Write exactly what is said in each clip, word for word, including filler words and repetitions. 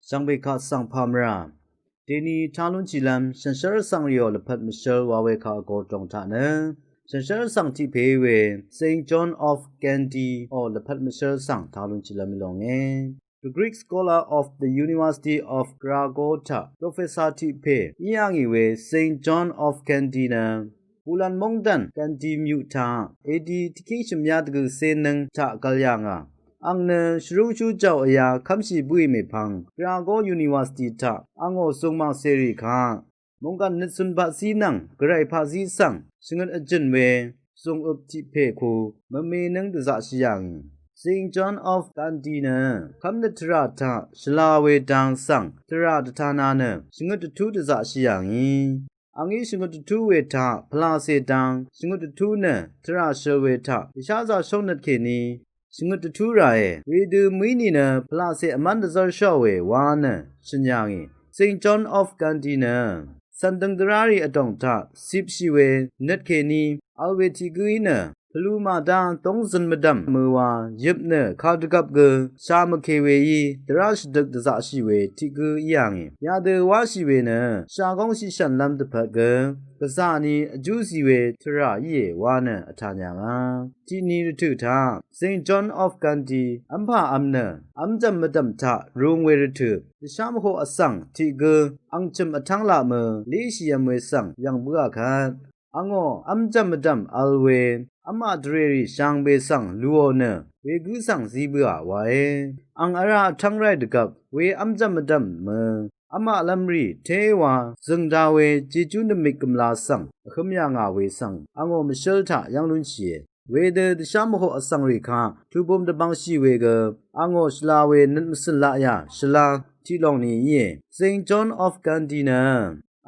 Shvngbe kaq svng pàmvrà deni talúnshìlv́m shànshér vsvng rìò lvpat mvshv́l wa we kaq vgō tòng taq nø shànshér vsvng tiq pè we Saint John of Kandy ò lvpat mvshv́l svng talúnshìlv́m í lòngē. The Greek scholar of the University of Glasgow taq professor tiq pè í yà ngì we Saint John of Kandy nø Bulan móngdàn Kandy myuq taq edi tiqkíng shø̀myá dvgø̀ cé nǿng taq gvl yà ngà. Àng nø shvrúngshú jàò vyá kv́mshì bǿì mèpvng Glasgow University taq àngò zùng màngcèrì kaq mònggàn nøtcun paqzí nvng gvray paqzí svng shvngøt vjø̀n we zùng øp tiq pè ku mvme nǿng dvzaqshì yà ngì. Saint John of Kandy nø kv́mnøt tvrà taq shvla we dang svng tvrà dvtana nø shvngøt dvtú dvzaqshì yà ngì. Àngí shvngøt dvtú we taq pvlacè dang shvngøt dvtú nø tvrà shøl we taq dvsházā shóngnøt kèní shvngøt dvtú ràe. Wedø mø̀í nìnø pvlacè vmán dvzv́r shóò we wa nø shø̀n yà ngì. Saint John of Kandy nø cv̀n døng dvrá rì vdòng taq cipshì we nøt kèní vl we tiq gǿí nø pvlu màdá dóngzøn mvdv̀m mø wa yøp nø kàdvgvp gø shà mvkè weí dvrá shvdøk dvzaqshì we tiq gǿ í yà ngì. Yadø wáshì we nø shàgóng shiqshv̀nlv́m dvpvt gø gvzà ni vjú zì we tvrà íe wa nø vtàn yà ngà. Tiq ni rvtø̀ taq Saint John of Kandy v́mpà v́m nø v́mjv̀m mvdv̀m taq rung we rvtø̀ dvshá mvhoq vsvng tiq gǿ àng chø̀m vtv́ng laq mø léshìvm we svng yv̀ng bǿà kvt àngò v́mjv̀m mvdv̀m vl we v́mà dvrèrì shvngbe svng luò nø wegǿ svng zí bǿà wae. Àng vrá vtv́ng ráì dvgvp we v́mjv̀m mvdv̀m mø v́maqlv́m rì téwa zø̀ngda we jejú nvmik gv̀mla svng vhǿm yà ngà we svng àngò mvshǿl taq yv́ng lúnshìe. Wedø dvshá mvhoq vsvng rì kaq tubum dvbvngshì we gø àngò shvla we nøt mvcø̀n laqyà shvla tiq lòng ni íe. Saint John of Kandy nø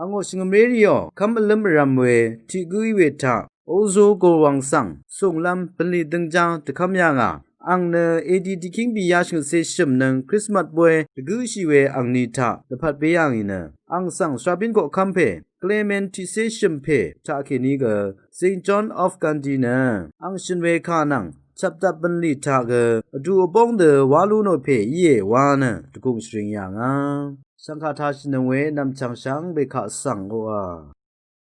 àngò shvngø̀mré rìò kv́m vlǿm vrv̄m we tiq gǿí we taq Ozo gùlwv̀ng svng sùnglv́m bv̀nlì døngjá dvkv́m yà ngà. Àng nø edi tiqkíng bìyá shvngøtcé shø̀m nǿng Krismas bóy dvgǿshì we àngni taq dvpvt bé yà ngì nø àng svng shrabín koqkv́m pè Clement tiqcé shø̀m pè taqkèní gø Saint John of Kandy nø àng shø̀n we kà nvng chapdap bv̀nlì taq gø vdu vbóng dø wá lú nò pè íe wa nø dvgùng shvring yà ngà. Shvngkà taq shìnøng we nv̀mchv̀ng shvngbe kaq svng oqà